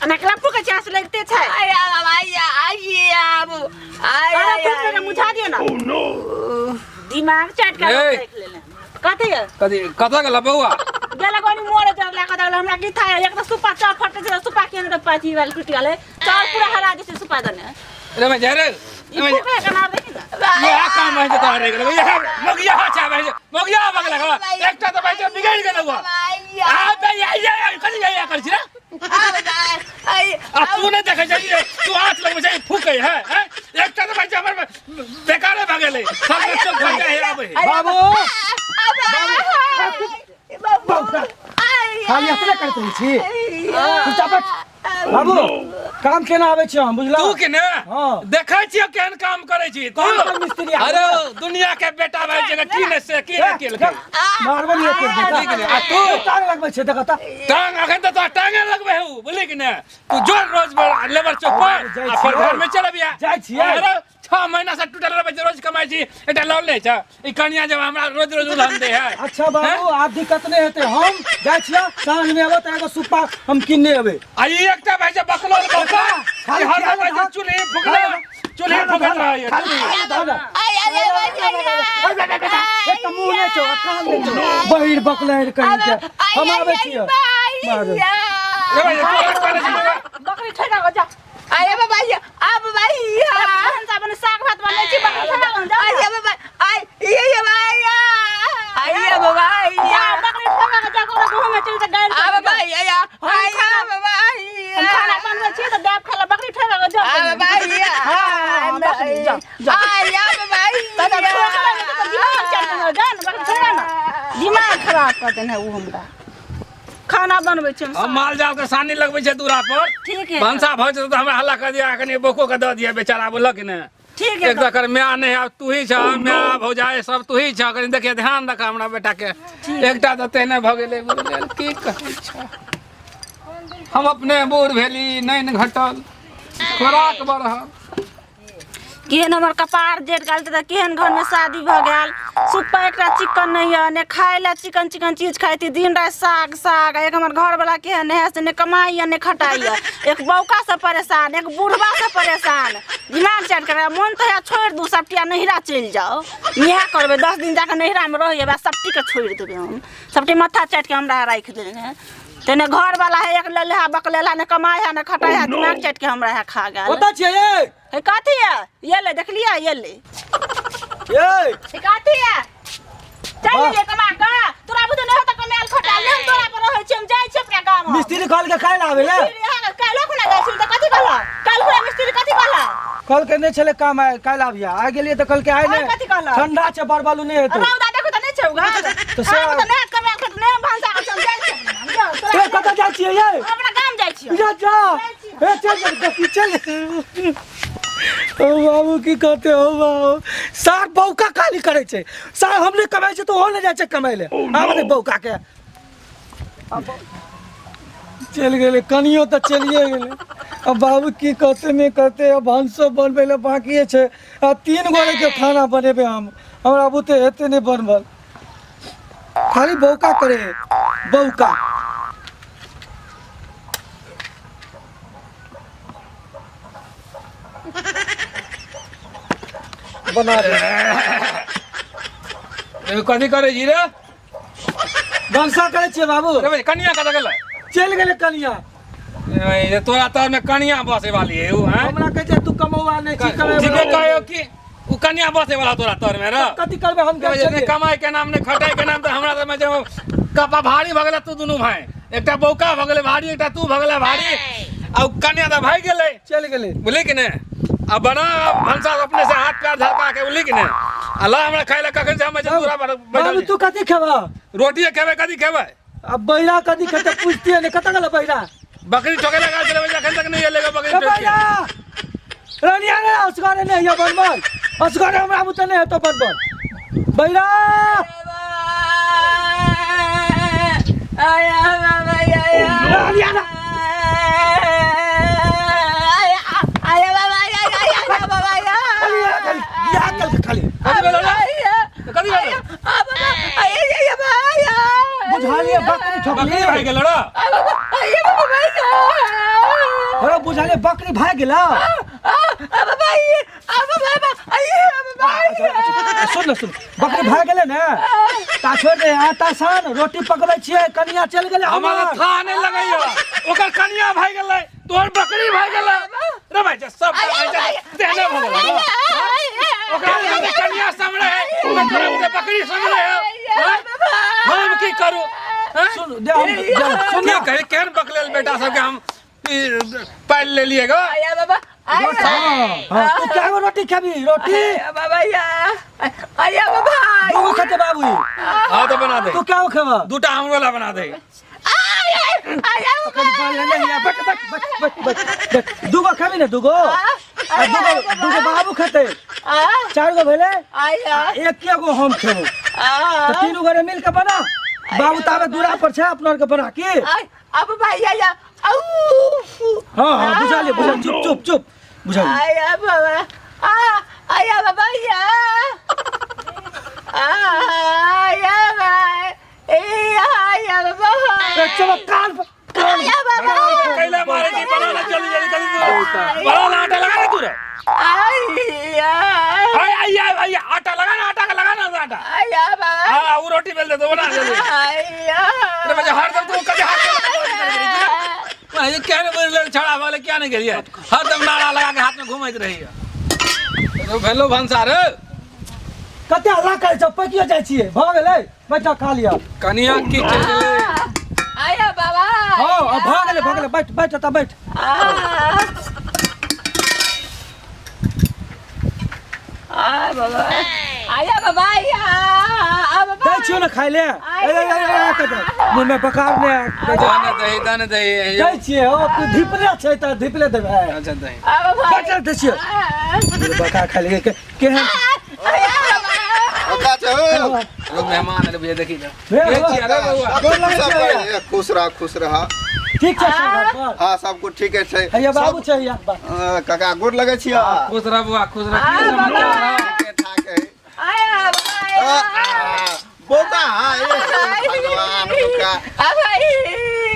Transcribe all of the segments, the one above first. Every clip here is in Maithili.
नकला फूके चास लगते छै। अरे फूक लेने मुझा दियो ना, दिमाग चाट के ए। देख लेने कथी है? कथी कतऽ गेल बौआ? गेला कोनी मोरे चढ़ ला कदा हमरा की था। एक तो सुपा चार फटे छै, सुपा के ने पाची वाल टूट गेले, चार पूरा हरा दे छै सुपा दने। रे मैं जा रे। ई फूके के नाम देखी ना। यह काम है तो रे गेल यह मगिया छा भाई, मगिया बगल एकटा तऽ भाई बिगड़ गेल हुआ आ बे या या कथी या कर छी रे? आ तू नहि देखै छै, तू हाथ लगबै छै फूकै है हैं? एकटा तऽ भाई हमर बेकारे भऽ गेलै, सब बच्चो घर जाइ आबै है। बाबू, खाली एतने करैत रहै छी, चुपचाप बैठ। बाबू, काम केना आबै छी हम बुझलहुँ? तू के ने? हाँ। देखै छियै केहन काम करै छी तू। कोन कोन मिस्त्री आबै? अरे दुनिया के बेटा भाई जगह की ने से की ने केलकै। मारबो नहीं एते बुझली कि ने? आ तू टांग लगबै छै, देखऽ तऽ। टांग अखन तऽ तोरा टांगे लगबै हौ, बुझली कि ने? तू जो रोज लेबर चौक पर जाइ आ फिर छियै। घर में चल अबिया। जाइ छियै। अरे 6 महीना से टूटल रहबै छै, रोज कमाइ छी, एकटा लौल नहि छै। ई कनिया जब हमरा रोज रोज उलहन दे है। अच्छा बाबू, आब दिक्कत नहि हेतै, हम जाइ छियै, साँझ मे अबै तऽ एगो सुप्पा हम किनने अबै। आ ई एकटा भाई जे बकलोल बौका खाली ई हरदम खाली भाई जे चूल्ही फुकले, चूल्ही फुकल रहैए। खाली खाली धऽ दे। एक तऽ मुँह नहि छौ आ कान नहि छौ, बहिर बकलैर कहीं के। हम आबै छियै, मार। रे भाई, तोरा कहने छी बौआ। बकरी ठेका को जा। अरे बाबा, ये अब भैया भनसा बने, साग भात बनै छी, बकरी ठेका को जा। अरे बाबा, आई ये ये भैया, अरे बाबा, जा बकरी ठेका को जा, ओकरा गहूं में चल त गायल। अब भैया, हम खाना बाबा, हम खाना बनबै छी तऽ गाय खाला, बकरी ठेका को जा। अब भैया। हाँ, बकरी जा जा। अरे तब भैया। ठोकरा में तऽ दिमाग चढ़ देने, जा ने बकरी ठेका ना, दिमाग खराब कर देने उ हमरा। खाना बनबै छी हम। हम माल जाल के सानी लगबै छै दूरा पर। ठीक है। भनसा भऽ जेतै तऽ हमरा हल्ला कऽ दिया, कनि बौको के दऽ दिया, बेचारा बोलक ने। ठीक है। एक तऽ एकर माय नहि आब, तू ही छह माय, भौजाई सब तू ही छह, कनि देखिए ध्यान रख हमरा बेटा के। एकटा तऽ तेहने भऽ गेलै, बुझलियै की कहै छह। हम अपने बूढ़ भेली, नैन घटल, खोराक बढ़ल। केहन हमर कपार जरि गेल तऽ केहन घरमे शादी भऽ गेल। सुप्पा एकटा चिकन नहि यऽ, ने खाय लए चिकन चिकन चीज खाइ छी, दिन राति साग साग। एक हमर घरवला केहन है से ने कमाइ यऽ ने खटाइ यऽ। एक बौकासँ परेशान, एक बुढ़बासँ परेशान, दिमाग चाटि कऽ मोन तऽ होइए छोड़ि दू सबटी आ नैहरा चलि जाउ। इएह करबै, 10 दिन जाकऽ नैहरामे रहि अयबै आ सबटीके छोड़ि देबै हम। सबटी माथा चाटि कऽ हमरा राखि देने है। तेने घरवला है एक लल्हा बकलेला, ने कमाइ है ने खटाइ है, दिमाग चाटि कऽ हमरा है खा गेल। कतऽ छियै ये? हे कथी है ये? ले देखलियै ये ले। ये हे कथी है? चल गेलियै कमा कऽ, तोरा बुझे नहि होतऽ कमायल खटायल, नहि हम तोरा पर रहै छी, हम जाइ छी अपना गाम। हम मिस्त्री कहल के काल्हि आबै ले। मिस्त्री अहाँके काल्हि खुना जाइ छी तऽ कथी कहलक? काल्हि खुना मिस्त्री कथी कहलक? कहल के नहि छलै काम, आइ काल्हि आबिया। आइ गेलियै तऽ कहलकै आइ आओर नहि, कथी कहलक? ठंडा छै, बड़ बालू नहि हेतौ। रौदा देखू तऽ नहि छै उघल। तऽ से- अहाँके तऽ नहि हैत कमायल खटायल, नहि हम भनसा करै छी, हम जाइ छी अपना गाम। जाउ, तोरा ए, कतऽ जाइ छियै ये? हम अपना गाम जाइ छियै। जा जा, ए चल चल कथी चल। ओ बाबू, की कहते हो बाबू, सार बौका खाली करै छै सार। हम नहि कमाइ छै तऽ ओहो नहि जाइ छै कमाइ ले। आब ने बौका के चलि गेलै, कनियो तऽ चलिए गेलै। अब बाबू की कहते नहि कहते, अब भनसो बनबै लए बाकिए छै आ 3 गोरेके खाना बनेबै हम, हमरा बुते हेतै नहि बनबल। खाली बौका करे है, बौका। बना दे। ए, कथी करै छी रे? भनसा करै छियै बाबू। रे भाई, कनिया कतऽ गेलै? चलि गेलै कनिया। ए, ये तोरा तर में कनिया बसे वाली है उ हैं? हमरा कहै छै तू कमौआ नहि छी, कमाइ ठीके कहियो कि उ कनिया बसे वाला तोरा तर में रे? कथी करबै हम? रे, गेल नहि कमाई के नाम, नहि खटाई के नाम, तऽ हमरा तर में जे कपा भारी भऽ गेलै। तू दुनू भाई, एकटा बौका भऽ गेलै भारी, एकटा तू भऽ गेलै भारी, आ उ कनिया तऽ भागि गेलै। चलि गेलै। बुझली कि नहि? आ बना भनसा अपने से हाथ पैर झलका के, बुझली कि नहि? आ ला हमरा खाय लए, कखन से हम जे पूरा बाबू बैठल। तू कथी खेबह? रोटिए खेबै, कथी खेबै? अब बहिरा कथी खेतै पूछतियै ने, कतऽ गेलै बहिरा? बकरी ठोके लगा चले, अखन तक नहीं एलै बकरी ए ठोके। बहिरा रनिया रे, असगरे नहि होइए बनबल, असगरे हमरा बुते नहि हेतौ बनबल बहिरा। रनिया रे। खाली खाली बियाह कल खाली। कथी भेलो रे? कथी भेलो? बुझालिए बकरी ठोकली। बकरी भाग गेल रे। अरे बुझालिए बकरी भाग गेला। सुन न सुन, बकरी भाग गेलै ने ता छोड़ दे, आटा सान रोटी पकबै छियै, कनिया चलि गेलै। हमरा हमर था नहीं लगैया, ओकर कनिया भाग गेलै, तोहर बकरी भाग गेलै रे भाई, सब भाई तेहने भऽ गेलै। ओकरा बुझाइ कनिया सामने है, ओकर तोरा बुझाइ बकरी सामने है। हम की करू? सुन दे, हम सुन की कही, केहन बकलेल बेटा सबके हम पालि लेलिए गो। हाँ, तू क्या गो रोटी खेबी? रोटी दूगो खेते बाबू। हाँ तो बना दे। तू क्या गो खेबा? दूटा हमरो ला बना दे। दूगो खेबी ने? दूगो आ दूगो, दूगो बाबू खेते, चार गो भेलै, एक गो हम खेबो, तो तीनू गोरे मिल के बना। बाबू ताबे दूरा पर छै, अपना के बना की। अब भैया। हाँ हाँ, बुझा ले, बुझा, चुप चुप चुप, बुझा ले। आया बाबा, आ आया बाबा, या आया बाबा, ए आया बाबा। चलो कान पर कान। आया बाबा। कैला मारे जी, बना ना जल्दी जल्दी, जल्दी बना ना, आटा लगा ना तू रे। आया। आय आय आय, आटा लगा ना, आटा का लगा ना आटा। आया बाबा। हाँ, वो रोटी बेल दे तो बना जल्दी। आया। अरे बच्चा, हरदम तू कभी हाथ में लगा के ये क्या नहीं बोल छड़ा वाले, क्या नहीं गेलिए, हरदम नारा लगा के हाथ में घुमैत रही तो भेलो भंसार। कते हल्ला करै छौ, पकियो जाइ छियै। भऽ गेलै, बैठ खा लिअ। कनिया की चलि गेलै? आया बाबा। हँ, भऽ गेलै, भऽ गेलै, बैठ बैठ तऽ बैठ। आ बाबा, आया बाबा, आया आ बाबा। दै छियौ ने खाइ ले। मुँह में बकार ने। दाने दही, दाने दही दै छियै हो, तू धिपले छै तऽ धिपले देबै। अच्छा दही। बैठ, दै छियौ बका खाइ ले केहन। मेहमान आले भैया, देखी जा। खुश रह, खुश रह। ठीक छै सब? हां, सब कुछ ठीक छै। हैया बाबू छै, हैया काका, गोर लगै छियै। खुश रह बुआ, खुश रह। ठीके ठाक है। बोका, हां, ए भगवान बोका,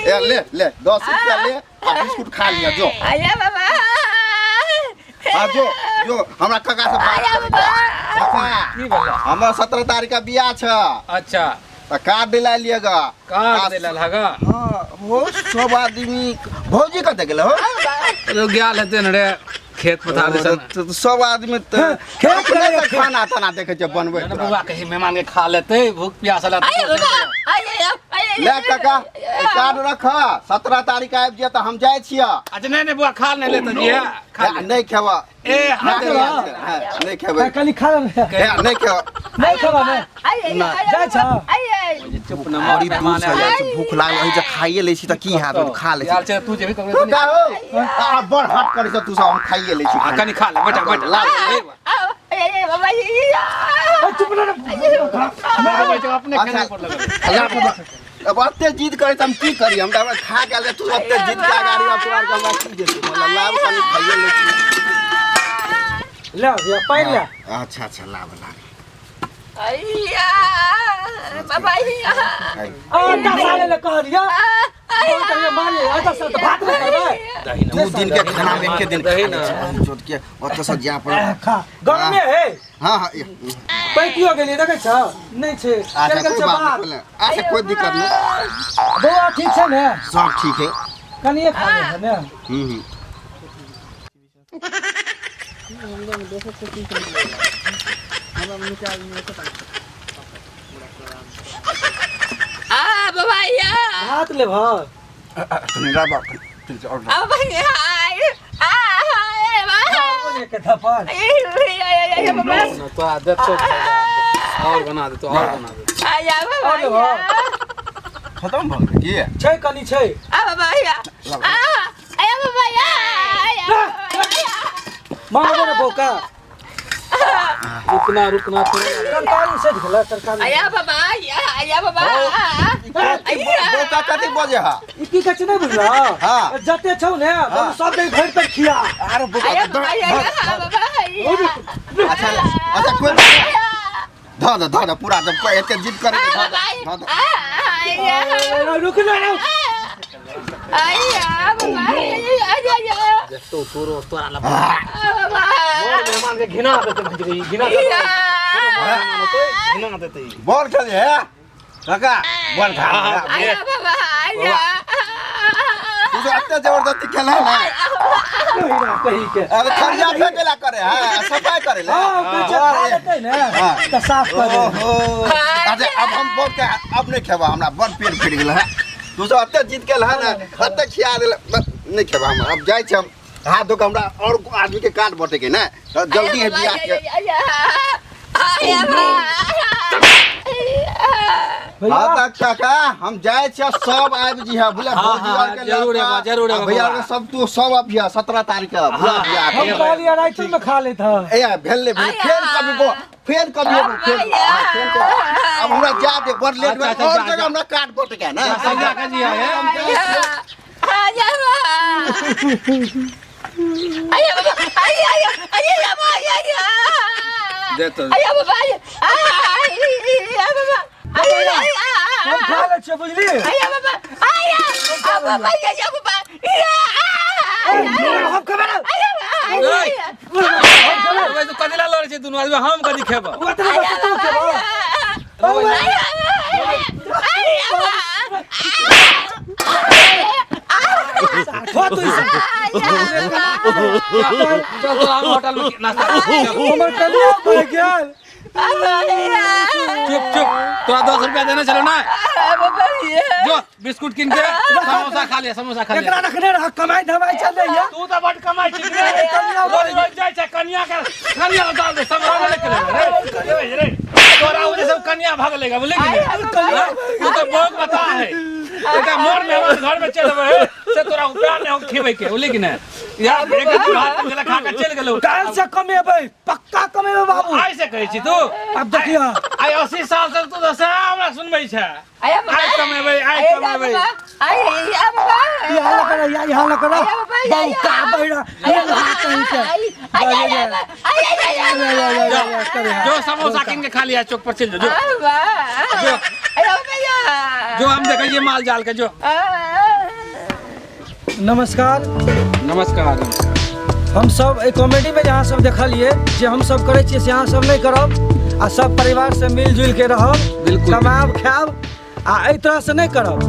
ए ले ले, 10 रुपया ले आ बिस्कुट खा लिया जो। आया बाबा। हां, जो जो, हमरा काका से बात काका। की भेलै? हमर 17 तारीख का बियाह छ। अच्छा। त कार्ड दिला लिएगा। कार्ड दिला लगा? हां, वो सब आदमी भौजी कते गेल हो? गेल हेतै ने रे खेत पथार दिसन। सब आदमी त खेत अपने से खाना ताना देखे छै बनबै। बौआ, कही मेहमान के खा लेतै, भूख प्यास ले काका, कार्ड रख, 17 तारीख आबि जाए तऽ हम जाइ छियै। अच्छा, नहीं नहीं बुआ, खा नहीं लेते जी, खा नहीं खेबा। ए नहीं खेबै। कनी खा ले। नहीं खेबा। नहीं खेबा ने जाइ छ। चुप न मरी, मेहमान भूख लागल है जे खाइए लै छी तऽ की हैत, खा लै छी। तू जेबी ककरो का हो आ बड़ हट करै छ तू सब, हम खाइए लै छी। कनी खा ले बेटा, बेटा ला। चुप न अपने खाना पर लगा। अब एते जिद करे त हम की करी? हम त खा गेल, तू एते जिद के अगाड़ी अब तोरा के हमरा की देतै? मतलब लाभ, कनी खाइए लै छी। ले भैया, पानि ले। अच्छा अच्छा, लाभ लाभ। अय्या बाबा, आटा साले ले कहलिया, मारे आटा सा भात नहीं करबै। 2 दिन के खाना में एक दिन खा लै छी जोत के ओतऽ से जा पर। खा, गरमे है। हां हां। पैकियो गेलियै, देखै छ नहि छै। अच्छा, कोई बात नहीं। अच्छा, कोई दिक्कत नहीं। बौआ ठीक छै ने? सब ठीक है। कनिए खा ले ने। हम्म। आ बाबा या। भात ले भर। आ भैया, आ के थप्पड़। तो आदत तो और बना दे, तो और बना दे। आया बाबा। खत्म भऽ गेलै की? छै, कनी छै। आ बाबा या, आ आया बाबा या। मारबो ने बौका। रुकना रुकना। तरकारी सधि गेलै तरकारी। आया बाबा या, आया बाबा। बौका कथी बजे हा? ई की कहै छै नहि बुझलह? हाँ। जते छौ ने सब दे भरि पेट खिया। अरे बौका, आया बाबा या, बाबा। अच्छा अच्छा, कोई धऽ दे, धऽ दे पूरा, जब एते जिद करे धऽ दे, धऽ दे। रुक ना रुक। तो तोरो तोरा ला मोर मेहमान के घिना देते भाई घिना देते घिना देते। बड़ खेल है काका, बड़ खा। तू जो अत्ते जबरदस्ती खेल है ना। कही के अरे खरिया फेंकेला करे है, सफाई करे ले। हाँ, कुछ खा लेतै ने तऽ साफ कर देबै। ओहो, अरे अब हम बोल के अब नहीं खेबा, हमरा बड़ पेट फिर गेल है। तू सब अत्ते जीत गेल है ना, अत्ते खिया देल, नहीं खेबा हम। अब जाइ छी हम हाथ धो के, हमरा और आदमी के काट बटे के ना, तो जल्दी है बियाह के। भैया हाँ तक काका, हम जाइ छी, सब आबि जी है बुझल। हाँ, भौजी हाँ, और के जरूर लड़का, एबा, जरूर आ एबा भैया बौआ। और सब तू सब अभिया 17 तारीख के बुझल बियाह हम के। कहलियै राति में खा लेत हँ। ए भेल ले भेल, फेर कभी बो, फेर कभी एबो, फेर हाँ, फेर कभी। अब हमरा जा दे, बड़ लेट अच्छा, भेल। अच्छा, और जा, जगह जा। हमरा काट बट गया ना। संध्या का जी है। दे तो। हम खा लै छियै बुझली। हम खेबै ना। ओए, तू कथी ला लड़ै छै दुनू आदमी? हम कथी खेबो? ओतने बस तू खेबो। खो तू ई सब। चल तो हम होटल में नाश्ता चल। हमर कनिया मरि गेल। चुप चुप, तोरा 10 रुपया देने चलो ना, जो बिस्कुट किन के समोसा खा लिया, समोसा खा एकरा लिया। रखने रह, कमाई धमाई चल रही है। तू तो बड कमाई छी रे। कनिया रोज रोज जाइ छै कनिया के, कनिया के दाल दे समोसा ले के रे रे रे, तोरा वजह से कनिया भाग लेगा बुझले कि नहीं? तू तो बहुत बता है, एकटा मोर मेहमान घर में चल अबै से तोरा उपाय नहीं हो खेबै के, बुझले कि नहीं? यार एक दिन भात गेला खा के चल गेलौ। काल्हि से कमेबै, पक्का कमेबै बाबू। आइ से कहै छी तू? आब देखियौ। आइ 80 साल से तू तऽ सएह हमरा सुनबै छै, आइ कमेबै, आइ कमेबै। यहाँ न करो, यहाँ न करो, बौका बहिरा कहीं के। जो समोसा किन के खा लिया, चौक पर चल जो, जो जो जो, हम देखै छियै माल जाल के, जो। नमस्कार। नमस्कार। हम सब एहि कॉमेडीमे जे अहाँ सब देखलियै जे हम सब करै छियै से अहाँ सब नहि करब आ सब परिवार से मिलजुल के रहब। बिल्कुल। कमायब खायब आ एहि तरह से नहि करब।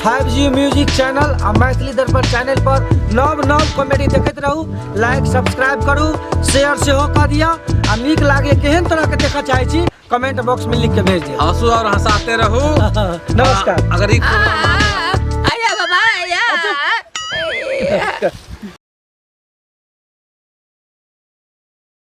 5G music channel आ मैथिली दर्पण चैनल पर नव नव कॉमेडी देखैत रहू। लाइक सब्सक्राइब करू, शेयर सेहो कऽ दिअ आ नीक लागे केहन तरह के देखऽ चाहै छी कमेंट बॉक्स में लिख के भेज दिअ। हंसू और हंसाते रहू। नमस्कार। अगर ई प्रोग्राम